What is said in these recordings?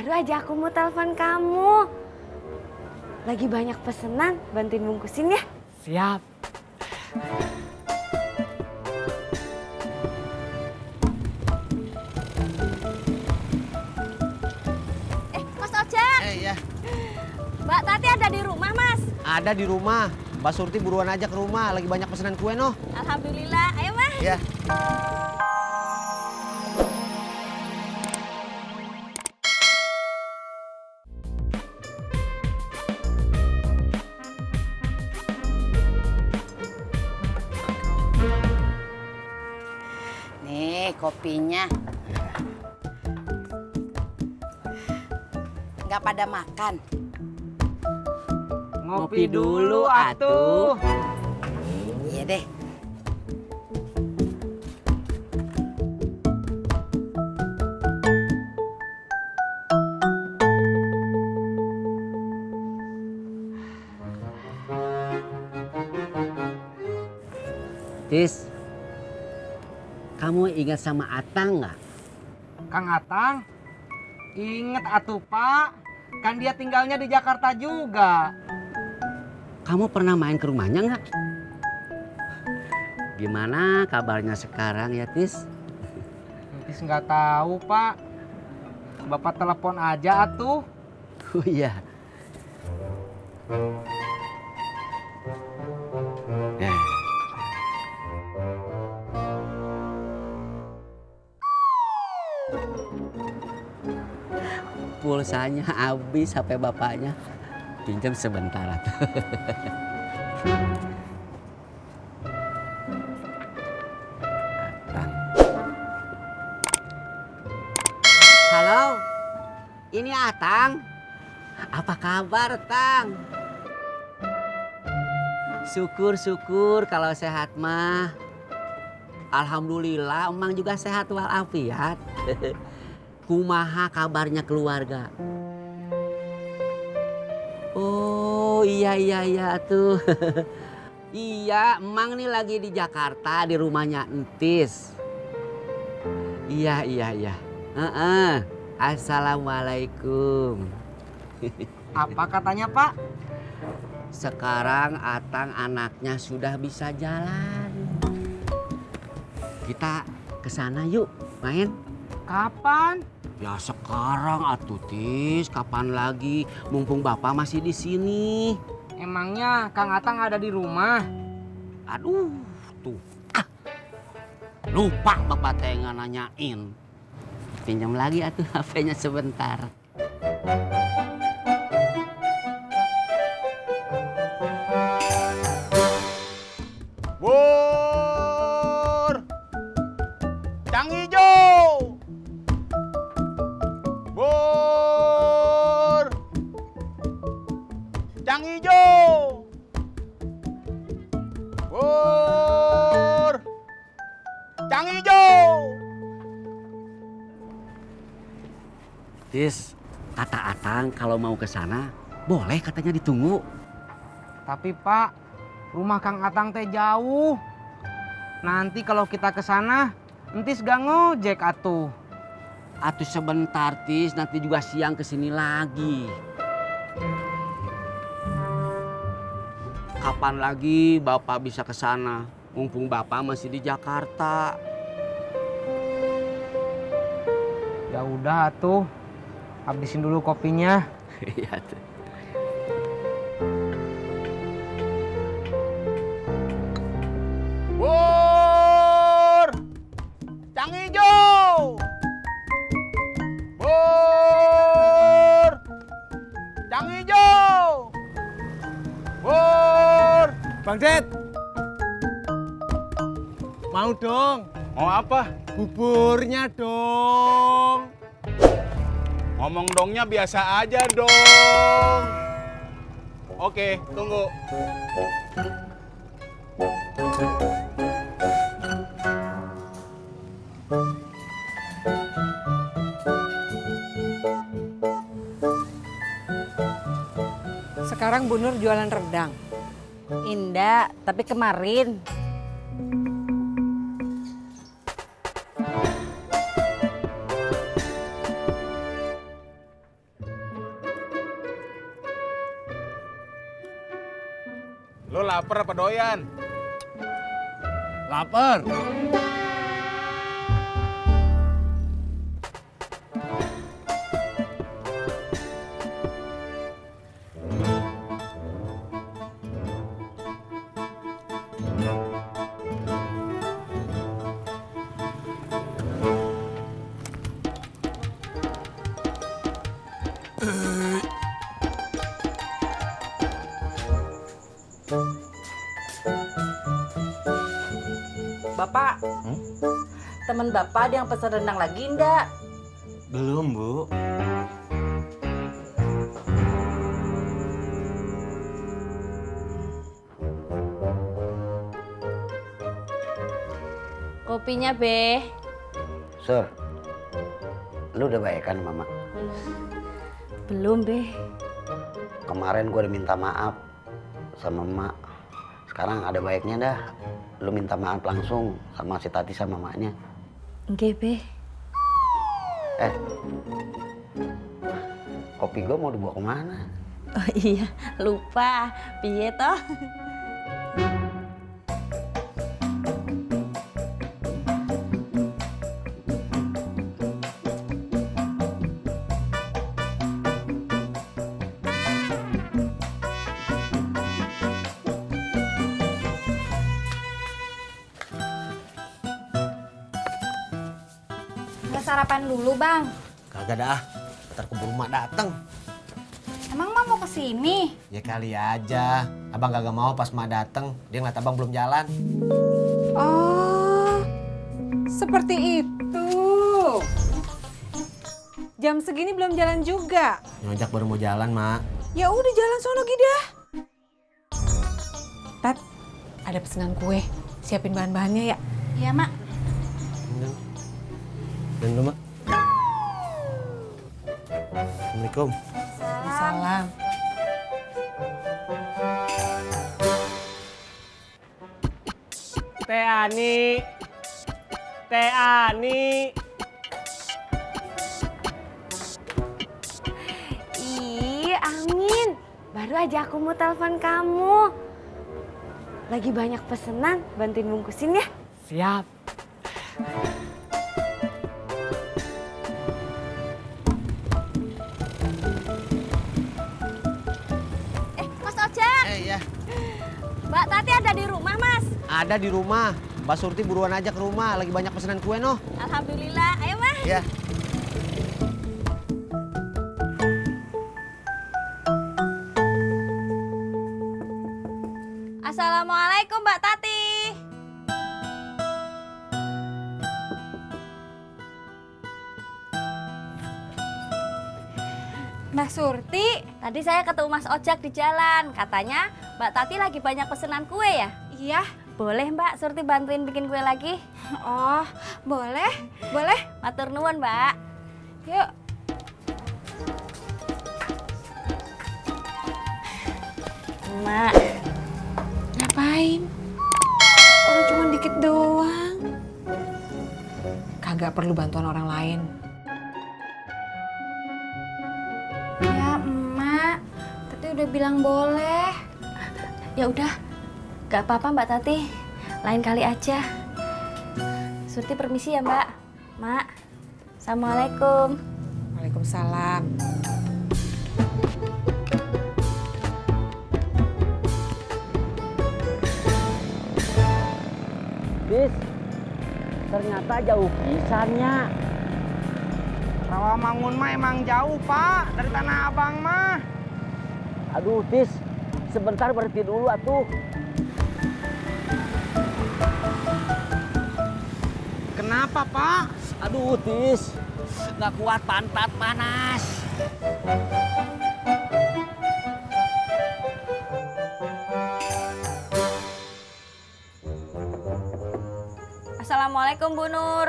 Baru aja aku mau telepon kamu. Lagi banyak pesenan, bantuin bungkusin ya. Siap. Mas Ojek. Iya. Mbak Tati ada di rumah, Mas? Ada di rumah. Mbak Surti buruan aja ke rumah. Lagi banyak pesanan kue, noh. Alhamdulillah. Ayo, Mas. Iya. Nih kopinya. Nggak pada makan. Ngopi dulu atuh. Iya deh. Tis, kamu ingat sama Atang nggak? Kang Atang, inget atuh Pak, kan dia tinggalnya di Jakarta juga. Kamu pernah main ke rumahnya nggak? Gimana kabarnya sekarang ya Tis? Tis nggak tahu Pak, Bapak telepon aja atuh. Oh iya. Eh. Pulsanya habis HP bapaknya. Pinjam sebentar atuh. Atang. Halo, ini Atang. Apa kabar, Tang? Syukur kalau sehat mah. Alhamdulillah, emang juga sehat walafiat. Kumaha kabarnya keluarga? Oh iya tuh. Iya, emang nih lagi di Jakarta di rumahnya Entis. Iya. Assalamualaikum. Apa katanya Pak? Sekarang Atang anaknya sudah bisa jalan. Kita kesana yuk main. Kapan? Ya sekarang atuh Tis, kapan lagi? Mumpung Bapak masih di sini. Emangnya Kang Atang ada di rumah? Aduh, tuh. Lupa Bapak teh nggak nanyain. Pinjam lagi atuh HP-nya sebentar. Bur! Cang hijau! Bur! Cang hijau! Bur! Cang hijau! Tis, kata Atang kalau mau ke sana boleh katanya ditunggu. Tapi Pak, rumah Kang Atang teh jauh. Nanti kalau kita ke sana, Entis gak ngojek atuh. Atuh sebentar Tis, nanti juga siang kesini lagi. Kapan lagi Bapak bisa ke sana? Mumpung Bapak masih di Jakarta. Ya udah atuh, habisin dulu kopinya. Iya tuh. Bur! Cang hijau! Bur! Cang hijau! Bur! Bang Det, mau dong, Mau apa? buburnya dong. Ngomong dongnya biasa aja dong. Oke, tunggu. Sekarang Bu Nur jualan rendang. Indah, tapi kemarin. lapar apa doyan? Lapar. Bapak, temen bapak ada yang pesan rendang lagi enggak? Belum, Bu. Kopinya, Be. Sur, lu udah baikan Mama? Belum, Be. Kemarin gue udah minta maaf sama Emak. Sekarang ada baiknya dah. Lu minta maaf langsung sama si Tati sama Maknya. Nggih, Be. Kopi gue mau dibawa kemana? Oh iya, lupa. Piye toh? Kita sarapan dulu, Bang. Kagak dah. Ntar keburu Mak dateng. Emang Mak mau kesini? Ya kali aja. Abang kagak mau pas Mak dateng. Dia ngeliat abang belum jalan. Oh, seperti itu. Jam segini belum jalan juga. Nyojak baru mau jalan, Mak. Ya udah jalan sono Gidah. Tat, ada pesanan kue. Siapin bahan-bahannya ya. Iya, Mak. Dan lu, Mak. Assalamualaikum. Salam. Teh Ani. Teh Ani. Ih, Amin. Baru aja aku mau telepon kamu. Lagi banyak pesenan, bantuin bungkusin ya. Siap. Mas Ojek, Iya. Mbak Tati ada di rumah, Mas. Ada di rumah. Mbak Surti buruan aja ke rumah. Lagi banyak pesanan kue, noh. Alhamdulillah. Ayo, Mas. Iya. Assalamualaikum, Mbak Tati. Mbak Surti. Tadi saya ketemu Mas Ojek di jalan. Katanya Mbak Tati lagi banyak pesanan kue ya? Iya. Boleh Mbak Surti bantuin bikin kue lagi? Oh, boleh. Boleh. Matur nuwun, Mbak. Yuk. Mak, Ngapain? Orang cuma dikit doang. Kagak perlu bantuan orang lain. ya Emak. Tati udah bilang boleh. Ya udah, gak apa-apa Mbak Tati. Lain kali aja. Surti permisi ya Mbak. Mak, Assalamualaikum. Waalaikumsalam. Tis, ternyata jauh pisannya. Rawamangun mah emang jauh, Pak, dari Tanah Abang mah. Aduh, Tis, sebentar berhenti dulu atuh. Kenapa, Pak? Aduh, Tis, nggak kuat pantat panas. Assalamualaikum Bu Nur.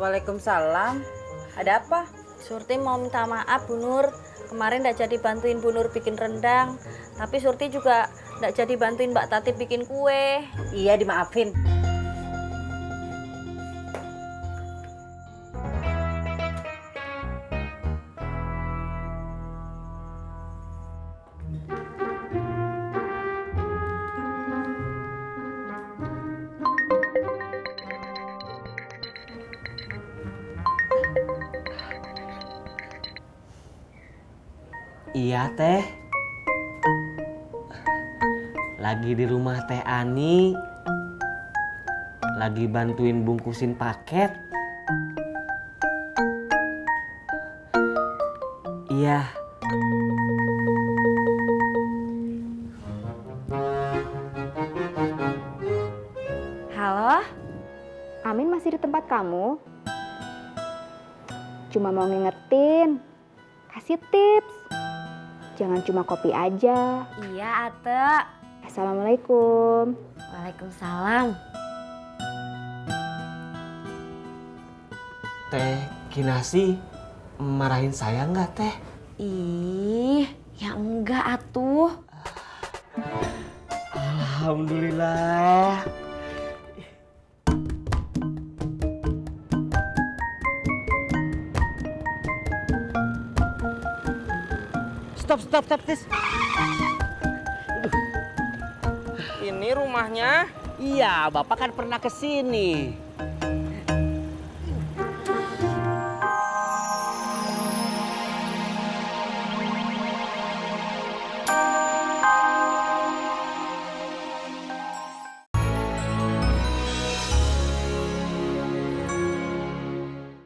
Waalaikumsalam. Ada apa? Surti mau minta maaf Bu Nur. Kemarin nggak jadi bantuin Bu Nur bikin rendang. Tapi Surti juga nggak jadi bantuin Mbak Tati bikin kue. Iya, dimaafin. Iya teh. Lagi di rumah Teh Ani. Lagi bantuin bungkusin paket. Iya. Halo? Amin masih di tempat kamu? Cuma mau ngingetin, kasih tips. Jangan cuma kopi aja. Iya, Ate. Assalamualaikum. Waalaikumsalam. Teh Kinasi marahin saya nggak teh? Ih, ya enggak atuh. Alhamdulillah. Stop, Tis. Ini rumahnya? Iya, Bapak kan pernah kesini.